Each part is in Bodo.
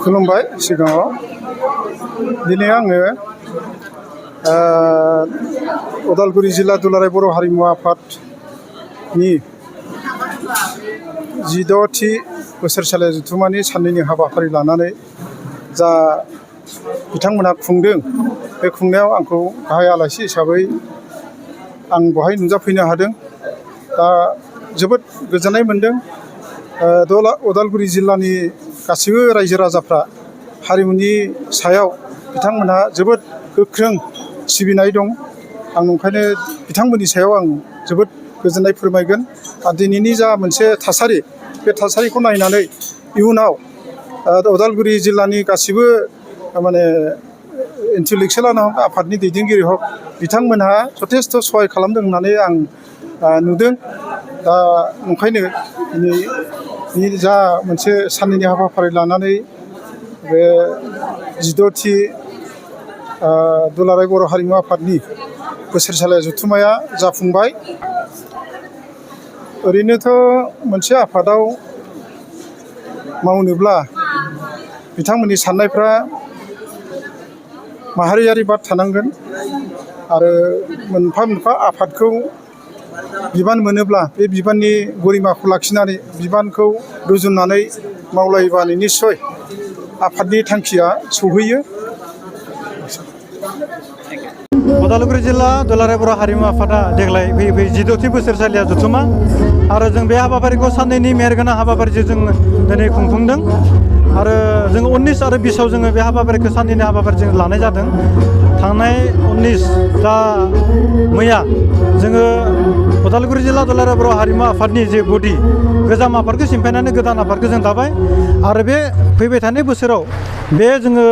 खुलुमबाय सिगाङाव दिनै आङो उदालगुरि जिल्ला दुलाराय बर' हारिमु आफादनि 16थि बोसोरसालिया जथुम्मानि साननैनि हाबाफारि लानानै जा बिथांमोनहा खुंदों बे खुंनायाव आंखौ गाहाय आलासि हिसाबै आं बहाय नुजाफैनो हादों। दा जोबोद गोजोननाय मोनदों। उदालगुरि जिल्लानि गासैबो रायजो राजाफ्रा हारिमुनि सायाव बिथांमोनहा जोबोद गोख्रों सिबिनाय दं। आं ओंखायनो बिथांमोननि सायाव आं जोबोद गोजोननाय फोरमायगोन। आरो दिनैनि जा मोनसे थासारि बे थासारिखौ नायनानै इयुनाव उदालगुरि जिल्लानि गासिबो माने इन्टेलेक्सुवेलानो हक आफादनि दैदेनगिरि हक बिथांमोनहा जथेस्थ' सहाय खालामदों होननानै आं नुदों। दा ओंखायनो दिनै जा मोनसे साननैनि हाबाफारि लानानै बे 16थि दुलाराय बर' हारिमु आफादनि बोसोरसालिया जथुम्माया जाफुंबाय। ओरैनोथ' मोनसे आफादाव मावनोब्ला बिथांमोननि साननायफ्रा माहारियारि बाद थानांगोन आरो मोनफा मोनफा आफादखौ बिबान मोनोब्ला बे बिबाननि गरिमाखौ लाखिनानै बिबानखौ रुजुननानै मावलायोबानो निस्सय आफादनि थांखिया सौहैयो। उदालगुरि जिल्ला दुलाराय बर' हारिमु आफादा देग्लाय फैयै 16थि बोसोरसालिया जथुम्मा आरो जों बे हाबाफारिखौ साननैनि मेहेरगोनां हाबाफारिजों जों दिनै खुंफुंदों आरो जों 19 आरो 20 आव जोङो बे हाबाफारिखौ साननैनि हाबाफारिजों लानाय जादों। थांनाय 19 दा मैया जोङो उदालगुरि जिल्ला दुलाराय बर' हारिमु आफादनि जे बडि गोजाम आफादखौ सिमफायनानै गोदान आफादखौ जों दाबाय आरो बे फैबाय थानाय बोसोराव बे जोङो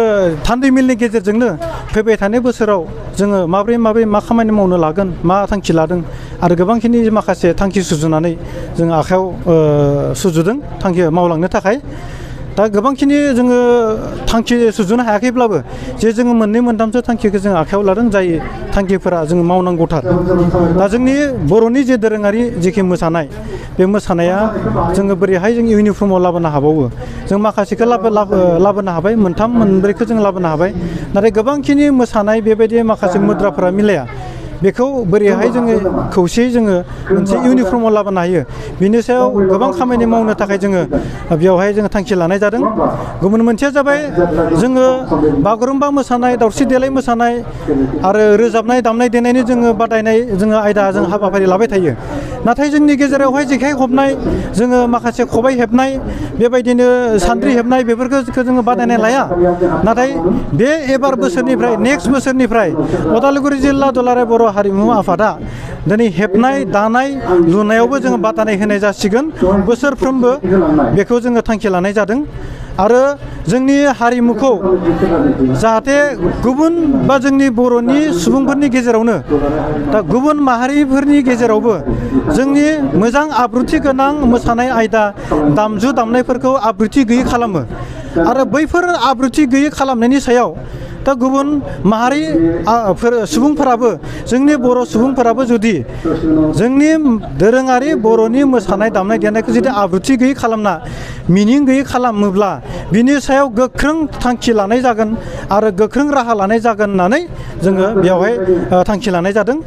थान्दै मेलनि गेजेरजोंनो फैबाय थानाय बोसोराव जोङो माब्रै मा खामानि मावनो लागोन मा थांखि लादों आरो गोबांखिनि माखासे थांखि सुजुनानै जों आखायाव सुजुदों थांखि मावलांनो थाखाय। दा गोबांखिनि जोङो थांखि सुजुनो हायाखैब्लाबो जे जोङो मोननै मोनथामसो थांखिखौ जों आखायाव लादों जाय थांखिफोरा जोङो मावनांगौथार। दा जोंनि बर'नि जे दोरोङारि जेखि मोसानाय बे मोसानाया जोङो बोरैहाय जों इउनिफर्माव लाबोनो हाबावो जों माखासेखौ लाबोनो हाबाय मोनथाम मोनब्रैखौ जों लाबोनो हाबाय नाथाय गोबांखिनि मोसानाय बेबायदि माखासे मुद्राफोरा मिलाया बेखौ बोरैहाय जोङो खौसेयै जोङो मोनसे इउनिफर्माव लाबोनो हायो बिनि सायाव गोबां खामानि मावनो थाखाय जोङो बेवहाय जोङो थांखि लानाय जादों। गुबुन मोनसेया जाबाय जोङो बागुरुम्बा मोसानाय दावस्रि देलाय मोसानाय आरो रोजाबनाय दामनाय देनायनि जोङो बादायनाय जोङो आयदा जों हाबाफारि लाबाय थायो। नाथाय जोंनि गेजेरावहाय जेखाइ खबनाय जोङो माखासे खबाइ हेबनाय बेबायदिनो सान्द्रि हेबनाय बेफोरखौ जोङो बादायनाय लाया। नाथाय बे एबार बोसोरनिफ्राय नेक्स्ट बोसोरनिफ्राय उदालगुरि जिल्ला दुलाराय बर' हारिमु आफादा दिनै हेबनाय दानाय लुनायावबो जोङो बादायनाय होनाय जासिगोन बोसोरफ्रोमबो बेखौ जोङो थांखि लानाय जादों। आरो जोंनि हारिमुखौ जाहाथे गुबुन बा जोंनि बर'नि सुबुंफोरनि गेजेरावनो दा गुबुन माहारिफोरनि गेजेरावबो जोंनि मोजां आब्रुथि गोनां मोसानाय आयदा दामजु दामनायफोरखौ आब्रुथि गैयै खालामो आरो बैफोर आब्रुथि गैयै खालामनायनि सायाव दा गुबुन माहारि सुबुंफोराबो जोंनि बर' सुबुंफोराबो जुदि जोंनि दोरोङारि बर'नि मोसानाय दामनाय देनायखौ जुदि आब्रुथि गैयै खालामना मिनिं गैयै खालामोब्ला बिनि सायाव गोख्रों थांखि लानाय जागोन आरो गोख्रों राहा लानाय जागोन होननानै जोङो बेवहाय थांखि लानाय जादों।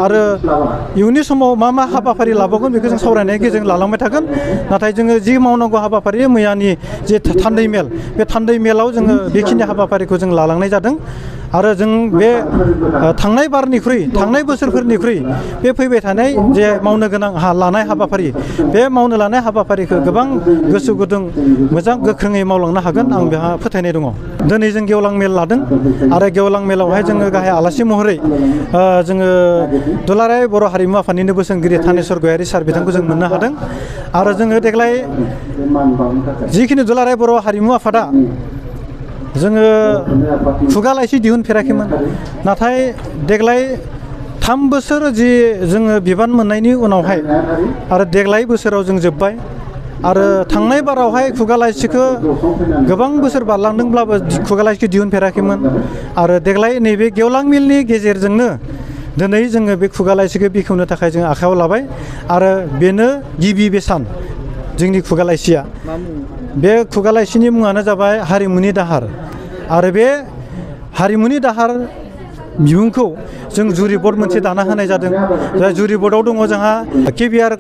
आरो इयुननि समाव मा हाबाफारि लाबावगोन बेखौ जों सावरायनायनि गेजेरजों लालांबाय थागोन। नाथाय जोङो जि मावनांगौ हाबाफारि मैयानि जे थान्दै मेल बे थान्दै मेलाव जोङो बेखिनि हाबाफारिखौ जों लालांनाय जादों। आरो जों बे थांनाय बोसोरफोरनिख्रुइ बे फैबाय थानाय जे मावनो गोनां लानाय हाबाफारि बे मावनो लानाय हाबाफारिखौ गोबां गोसो गुदुं मोजां गोख्रोङै मावलांनो हागोन आं बेहा फोथायनाय दङ। दिनै जों गेवलां मेल लादों आरो गेवलां मेलावहाय जोङो गाहाय आलासि महरै जोङो दुलाराय बर' हारिमु आफादनिनो बोसोनगिरि थानेस्वर गयारि सार बिथांखौ जों मोननो हादों। आरो जोङो देग्लाय जिखिनि दुलाराय बर' हारिमु आफादा जोङो खुगा लाइसि दिहुनफेराखैमोन नाथाय देग्लाय 3 बोसोर जि जोङो बिबान मोननायनि उनावहाय आरो देग्लाय बोसोराव जों जोब्बाय आरो थांनाय बारावहाय खुगा लाइसिखौ गोबां बोसोर बारलांदोंब्लाबो खुगा लाइसिखौ दिहुनफेराखैमोन आरो देग्लाय नैबे गेवलां मेलनि गेजेरजोंनो दिनै जोङो बे खुगा लाइसिखौ बेखेवनो थाखाय जों आखायाव लाबाय आरो बेनो गिबि बेसान जोंनि खुगा लाइसिया बे खुगा लाइसिनि मुङानो जाबाय हारिमुनि दाहार आरो बे हारिमुनि दाहार बिमुंखौ जों जुरि बर्ड मोनसे दाना होनाय जादों जाय जुरि बर्डआव दङ जोंहा केबिआर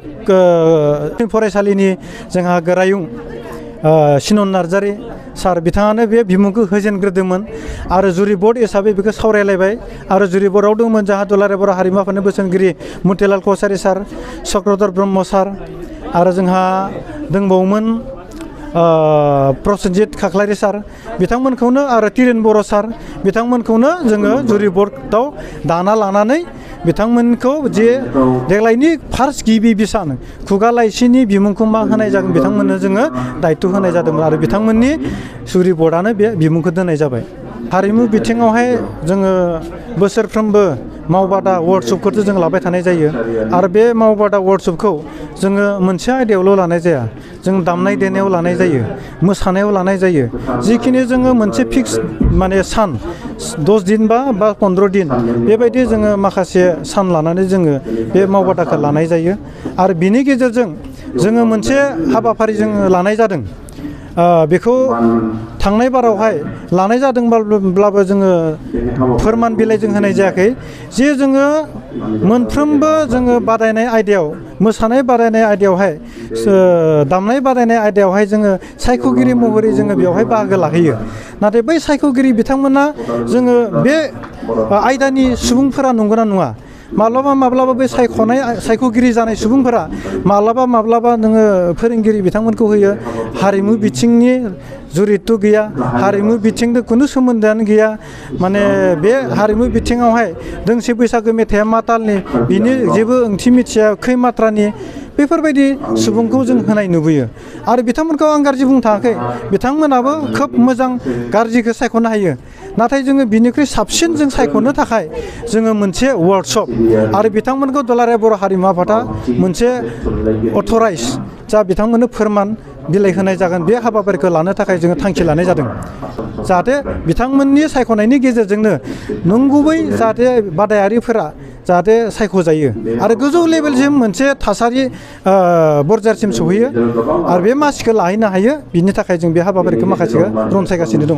फरायसालिनि जोंहा गोरायुं सिनन नार्जारि सार बिथाङानो बे बिमुंखौ होजेनग्रोदोंमोन आरो जुरि बर्ड हिसाबै बेखौ सावरायलायबाय आरो जुरि बर्डआव दंमोन जोंहा दुलाराय बर' हारिमु आफादनि बोसोनगिरि मतिलाल कसारि सार चक्रधर ब्रह्म सार आरो जोंहा दंबावोमोन प्रसेनजित खाख्लारि सार बिथांमोनखौनो आरो तिरेन बर' सार बिथांमोनखौनो जोङो जुरि बर्डआव दाना लानानै बिथांमोनखौ जे देग्लायनि फार्स्ट गिबि बिसान खुगा लाइसिनि बिमुंखौ मा होनाय जागोन बिथांमोननो जोङो दायित्व होनाय जादोंमोन आरो बिथांमोननि जुरि बर्डआनो बे बिमुंखौ दोननाय जाबाय हारिमु बिथिङावहाय जोङो बोसोरफ्रोमबो मावबादा वर्कशपखौथ' जों लाबाय थानाय जायो आरो बे मावबादा वर्कशपखौ जोङो मोनसे आयदायावल' लानाय जाया जों दामनाय देनायाव लानाय जायो मोसानायाव लानाय जायो जिखिनि जोङो मोनसे फिक्स माने सान 10 दिन बा 15 दिन बेबायदि जोङो माखासे सान लानानै जोङो बे मावबादाखौ लानाय जायो आरो बिनि गेजेरजों जोङो मोनसे हाबाफारि जोङो लानाय जादों बेखौ थांनाय बारावहाय लानाय जादोंब्लाबो जोङो फोरमान बिलाइ जों होनाय जायाखै जे जोङो मोनफ्रोमबो जोङो बादायनाय आयदायाव मोसानाय बादायनाय आयदायावहाय दामनाय बादायनाय आयदायावहाय जोङो सायख'गिरि महरै जोङो बेवहाय बाहागो लाहैयो नाथाय बै सायख'गिरि बिथांमोना जोङो बे आयदानि सुबुंफोरा नंगौना नङा माब्लाबा बे सायख'गिरि जानाय सुबुंफोरा माब्लाबा नोङो फोरोंगिरि बिथांमोनखौ होयो हारिमु बिथिंनि जुरित्त गैया हारिमु बिथिंजों खुनु सोमोन्दोआनो गैया माने बे हारिमु बिथिङावहाय दोंसे बैसागो मेथाइआ मा तालनि बिनि जेबो ओंथि मिथिया खै मात्रानि बेफोरबायदि सुबुंखौ जों होनाय नुबोयो आरो बिथांमोनखौ आं गाज्रि बुंनो थाङाखै बिथांमोनाबो खोब मोजां गाज्रिखौ सायख'नो हायो नाथाय जोङो बिनिख्रुइ साबसिन जों सायख'नो थाखाय जोङो मोनसे वर्कशप आरो बिथांमोनखौ दुलाराय बर' हारिमु आफादा मोनसे अथराइज जा बिथांमोननो फोरमान बिलाइ होनाय जागोन बे हाबाफारिखौ लानो थाखाय जोङो थांखि लानाय जादों जाहाथे बिथांमोननि सायख'नायनि गेजेरजोंनो नंगुबै जाहाथे बादायारिफोरा जाहाथे सायख'जायो आरो गोजौ लेभेलसिम मोनसे थासारि बर्जारसिम सहैयो आरो बे मासिखौ लाहैनो हायो बिनि थाखाय जों बे हाबाफारिखौ माखासेखौ रनसायगासिनो दङ